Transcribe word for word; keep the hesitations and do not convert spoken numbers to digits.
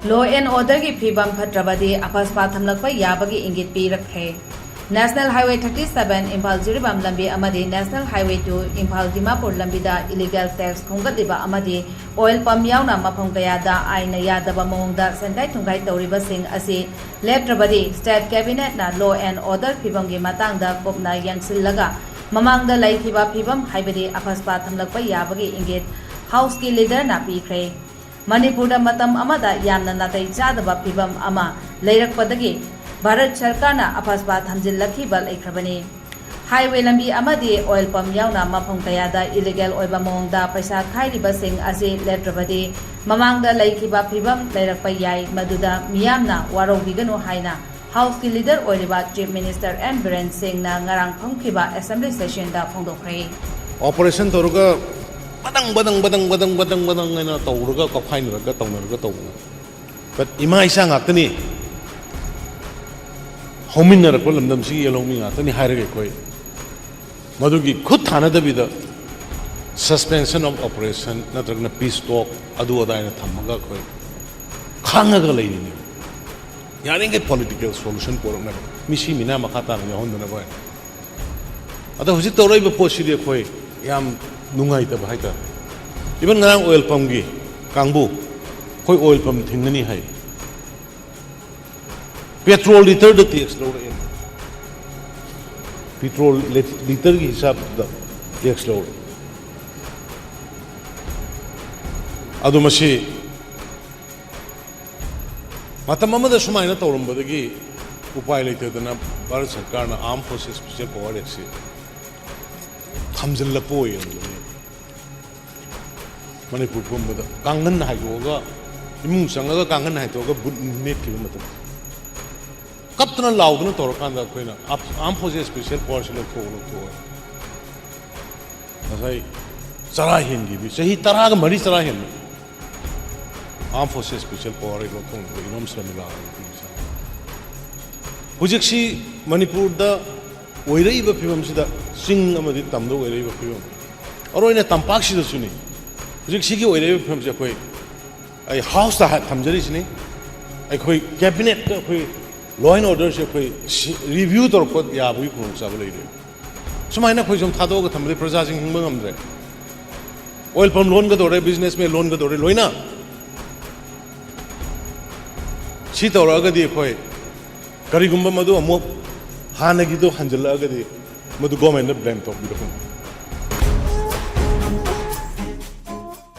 Law and orderꯒꯤ ꯐꯤꯕꯝ ꯐꯠꯇ꯭ꯔꯕꯗꯤ ꯑꯐꯁꯄꯥ ꯊꯝꯂꯛꯄ ꯌꯥꯕꯒꯤ ꯏꯪꯒꯤꯠ ꯄꯤꯔꯛꯈ꯭ꯔꯦ꯫ National Highway thirty seven Imphal Jiribam ꯂꯝꯕꯤ ꯑꯃꯗꯤ National Highway two Imphal Dimapur ꯂꯝꯕꯤꯗ illegal tax ꯈꯣꯝꯒꯠꯂꯤꯕ ꯑꯃꯗꯤ oil pump ꯌꯥꯎꯅ ꯃꯐꯝ ꯀꯌꯥꯗ ꯑꯥꯏꯟꯅ ꯌꯥꯗꯕ ꯃꯑꯣꯡꯗ ꯁꯦꯟꯒꯥꯏ ꯊꯨꯝꯒꯥꯏ ꯇꯧꯔꯤꯕꯁꯤꯡ ꯑꯁꯤ ꯂꯦꯞꯇ꯭ꯔꯕꯗꯤ state cabinetꯅ law and order ꯐꯤꯕꯝꯒꯤ ꯃꯇꯥꯡꯗ ꯀꯨꯞꯅ ꯌꯦꯡꯁꯤꯜꯂꯒ ꯃꯃꯥꯡꯗ ꯂꯩꯈꯤꯕ ꯐꯤꯕꯝ ꯍꯥꯏꯕꯗꯤ ꯑꯐꯁꯄꯥ ꯊꯝꯂꯛꯄ ꯌꯥꯕꯒꯤ ꯏꯪꯒꯤꯠ Houseꯀꯤ leaderꯅ ꯄꯤꯈ꯭ꯔꯦ꯫ ꯃꯅꯤꯄꯨꯔꯗ ꯃꯇꯝ ꯑꯃꯗ ꯌꯥꯝꯅ ꯅꯥꯇꯩ ꯆꯥꯗꯕ ꯐꯤꯕꯝ ꯑꯃ ꯂꯩꯔꯛꯄꯗꯒꯤ ꯚꯥꯔꯠ ꯁꯔꯀꯥꯔꯅ ꯑꯐꯁꯄꯥ ꯊꯝꯖꯤꯜꯂꯛꯈꯤꯕ ꯂꯩꯈ꯭ꯔꯕꯅꯤ꯫ Highway ꯂꯝꯕꯤ ꯑꯃꯗꯤ oil pump ꯌꯥꯎꯅ ꯃꯐꯝ ꯀꯌꯥꯗ illegal ꯑꯣꯏꯕ ꯃꯑꯣꯡꯗ ꯄꯩꯁꯥ ꯈꯥꯏꯔꯤꯕꯁꯤꯡ ꯑꯁꯤ ꯂꯦꯞꯇ꯭ꯔꯕꯗꯤ ꯃꯃꯥꯡꯗ ꯂꯩꯈꯤꯕ ꯐꯤꯕꯝ ꯂꯩꯔꯛꯄ ꯌꯥꯏ, ꯃꯗꯨꯗ ꯃꯤꯌꯥꯝꯅ ꯋꯥꯔꯧꯕꯤꯒꯅꯨ ꯍꯥꯏꯅ Houseꯀꯤ leader ꯑꯣꯏꯔꯤꯕ Chief Minister N ꯕꯤꯔꯦꯟ ꯁꯤꯡꯅ ꯉꯔꯥꯡ ꯐꯝꯈꯤꯕ assembly sessionꯗ ꯐꯣꯡꯗꯣꯛꯈ꯭ꯔꯦ꯫ Operation ꯇꯧꯔꯒ ꯕꯗꯪ ꯕꯗꯪ ꯕꯗꯪ ꯕꯗꯪ ꯕꯗꯪ ꯕꯗꯪ ꯍꯥꯏꯅ ꯇꯧꯔꯒ ꯀꯥꯎꯈꯥꯏꯅꯔꯒ ꯇꯧꯅꯔꯒ ꯇꯧꯕꯅꯤ꯫ But ꯏꯃꯥ ꯏꯆꯥ ꯉꯥꯛꯇꯅꯤ, ꯍꯧꯃꯤꯟꯅꯔꯛꯄ ꯂꯝꯗꯝꯁꯤꯒꯤ ꯌꯦꯜꯍꯧꯃꯤ ꯉꯥꯛꯇꯅꯤ ꯍꯥꯏꯔꯒ ꯑꯩꯈꯣꯏ ꯃꯗꯨꯒꯤ ꯈꯨꯠ ꯊꯥꯅꯗꯕꯤꯗ suspension of operation ꯅꯠꯇ꯭ꯔꯒꯅ peace talk ꯑꯗꯨ ꯑꯗꯥ ꯍꯥꯏꯅ ꯊꯝꯃꯒ ꯑꯩꯈꯣꯏ ꯈꯥꯡꯉꯒ ꯂꯩꯔꯤꯅꯦ꯫ ꯌꯥꯔꯤꯈꯩ political solution ꯄꯨꯔꯛꯅꯕ, ꯃꯤꯁꯤ ꯃꯤꯅꯥ ꯃꯈꯥ ꯇꯥꯅ ꯌꯥꯎꯍꯟꯗꯅꯕ ꯍꯥꯏꯅ꯫ ꯑꯗꯣ ꯍꯧꯖꯤꯛ ꯇꯧꯔꯛꯏꯕ ꯄꯣꯠꯁꯤꯗꯤ ꯑꯩꯈꯣꯏ ꯌꯥꯝ ꯅꯨꯡꯉꯥꯏꯇꯕ ꯍꯥꯏꯇꯥꯔꯦ꯫ Even ꯉꯔꯥꯡ oil pumpꯀꯤ ꯀꯥꯡꯕꯨ ꯑꯩꯈꯣꯏ oil pump ꯊꯤꯡꯒꯅꯤ ꯍꯥꯏ꯫ Petrol literꯗ tax ꯂꯧꯔꯛꯑꯦ꯫ Petrol lit- literꯒꯤ ꯍꯤꯁꯥꯕꯗ tax ꯂꯧꯔꯛꯑꯦ꯫ ꯑꯗꯨ ꯃꯁꯤ ꯃꯇꯝ ꯑꯃꯗ ꯁꯨꯃꯥꯏꯅ ꯇꯧꯔꯝꯕꯗꯒꯤ ꯎꯄꯥꯏ ꯂꯩꯇꯗꯅ ꯚꯥꯔꯠ ꯁꯔꯀꯥꯔꯅ Armed Forces Special Power Actꯁꯤ ꯊꯝꯖꯤꯜꯂꯛꯄ ꯑꯣꯏꯔꯝꯕꯅꯤ꯫ Manipur ꯄꯨꯝꯕꯗ ꯀꯥꯡꯈꯟ ꯍꯥꯏꯗꯣꯛꯑꯒ, ꯏꯃꯨꯡ ꯆꯪꯉꯒ ꯀꯥꯡꯈꯟ ꯍꯥꯏꯗꯣꯛꯑꯒ ꯕꯨꯠ ꯅꯦꯠꯈꯤꯕ ꯃꯇꯝ, ꯀꯞꯇꯅ ꯂꯥꯎꯗꯅ ꯇꯧꯔꯀꯥꯟꯗ ꯑꯩꯈꯣꯏꯅ Armed Forces Special Powerꯁꯤ ꯂꯧꯊꯣꯛꯑꯣ, ꯂꯧꯊꯣꯛꯑꯣ꯫ ꯉꯁꯥꯏ ꯆꯔꯥ ꯍꯦꯟꯈꯤꯕ, ꯆꯍꯤ ꯇꯔꯥꯒ ꯃꯔꯤ ꯆꯔꯥ ꯍꯦꯟꯕ Armed Forces Special Power ꯂꯧꯊꯣꯛꯅꯕ ꯏꯅꯣꯝ ꯁꯔꯃꯤꯂꯥ꯫ ꯍꯧꯖꯤꯛꯁꯤ ꯃꯅꯤꯄꯨꯔꯗ ꯑꯣꯏꯔꯛꯏꯕ ꯐꯤꯕꯝꯁꯤꯗ, ꯆꯤꯡ ꯑꯃꯗꯤ ꯇꯝꯗ ꯑꯣꯏꯔꯛꯏꯕ ꯐꯤꯕꯝ, ꯑꯔꯣꯏꯅ ꯇꯝꯄꯥꯛꯁꯤꯗꯁꯨꯅꯤ꯫ ꯍꯧꯖꯤꯛ ꯁꯤꯒꯤ ꯑꯣꯏꯔꯛꯏꯕ ꯐꯤꯕꯝꯁꯦ ꯑꯩꯈꯣꯏ ꯑꯩ ꯍꯥꯎꯁꯇ ꯊꯝꯖꯔꯤꯁꯤꯅꯤ, ꯑꯩꯈꯣꯏ ꯀꯦꯕꯤꯅꯦꯠꯇ ꯑꯩꯈꯣꯏ ꯂꯣ ꯑꯦꯟ ꯑꯣꯔꯗꯔꯁꯦ ꯑꯩꯈꯣꯏ ꯔꯤꯚ꯭ꯌꯨ ꯇꯧꯔꯛꯄ ꯌꯥꯕꯒꯤ ꯈꯨꯗꯣꯡꯆꯥꯕ ꯂꯩꯔꯦ꯫ ꯁꯨꯃꯥꯏꯅ ꯑꯩꯈꯣꯏ ꯁꯨꯝ ꯊꯥꯗꯣꯛꯑꯒ ꯊꯝꯕꯗꯤ ꯄ꯭ꯔꯖꯥꯁꯤꯡ ꯍꯤꯡꯕ ꯉꯝꯗ꯭ꯔꯦ꯫ ꯑꯣꯏꯜ ꯄꯝ ꯂꯣꯟꯒꯗꯧꯔꯦ, ꯕꯤꯖꯤꯅꯦꯁꯃꯦꯟ ꯂꯣꯟꯒꯗꯧꯔꯦ ꯂꯣꯏꯅ꯫ ꯁꯤ ꯇꯧꯔꯛꯑꯒꯗꯤ ꯑꯩꯈꯣꯏ ꯀꯔꯤꯒꯨꯝꯕ ꯃꯗꯨ ꯑꯃꯨꯛ ꯍꯥꯟꯅꯒꯤꯗꯣ ꯍꯟꯖꯤꯜꯂꯛꯑꯒꯗꯤ ꯃꯗꯨ ꯒꯣꯔꯃꯦꯟꯗ ꯕ꯭ꯂꯦꯝ ꯇꯧꯕꯤꯔꯛꯀꯅꯤ꯫